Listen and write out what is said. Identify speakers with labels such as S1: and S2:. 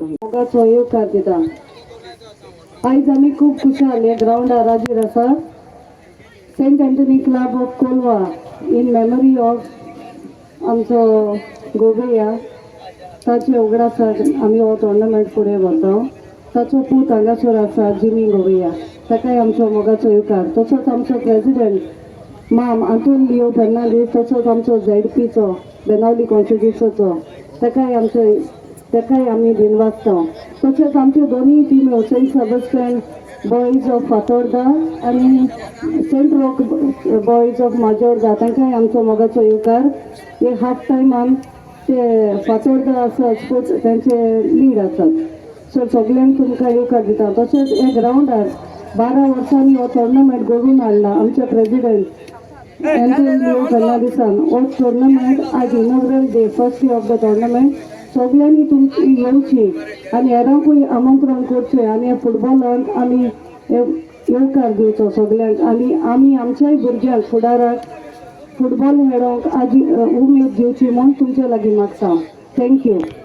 S1: मोगाचो येवकार दिता. आयज आमी खूब खुशाल हे ग्रावंडार हाजीर आसा. Saint Anthony club of Colva in memory of आमचो गोबेया, ताचे उगडासाक आमी हो टोर्नामेंट फुडें व्हरता. ताचो पूत हांगासर आसा, जिमी गोवैया, ताकाय आमचो मोगाचो येवकार. तसोच आमचो प्रेसिडेंट माम आंतोन लिओ फेर्नांडीस, तसोच आमचो झेडपीचो बेनावली कॉन्स्टिट्युशनचो, ताकाय आमी दिनवासता. तशेंच आमच्यो दोनूय टिम्यो, सेंट सेबस्टन बॉयज ऑफ फातोर्दा आनी Saint rock boys of Majorda, तांकांय आमचो मोगाचो येवकार. हे हाफ टायमान ते फातोर्दा आसा स्पोर्ट्स तांचे लीड आसात. सो सगल्यांक तुमकां येवकार दिता. तशेंच हे ग्रावंडार 12 वर्सांनी हो टोर्नामेंट घडोवन हाडला आमचे प्रेसिडेंट एंथोन लिओ फेर्नांडीसान. हो टोर्नामेंट आज inaugural day, first day of the tournament. सगल्यांनी तुमची येवची आनी हेरांकूय आमंत्रण करचें आनी ह्या फुटबॉलांत आमी येवकार दिवचो सगल्यांक आनी आमी आमच्याय भुरग्यांक फुडाराक फुटबॉल खेळोंक आज उमेद दिवची म्हूण तुमचे लागीं मागता. Thank you.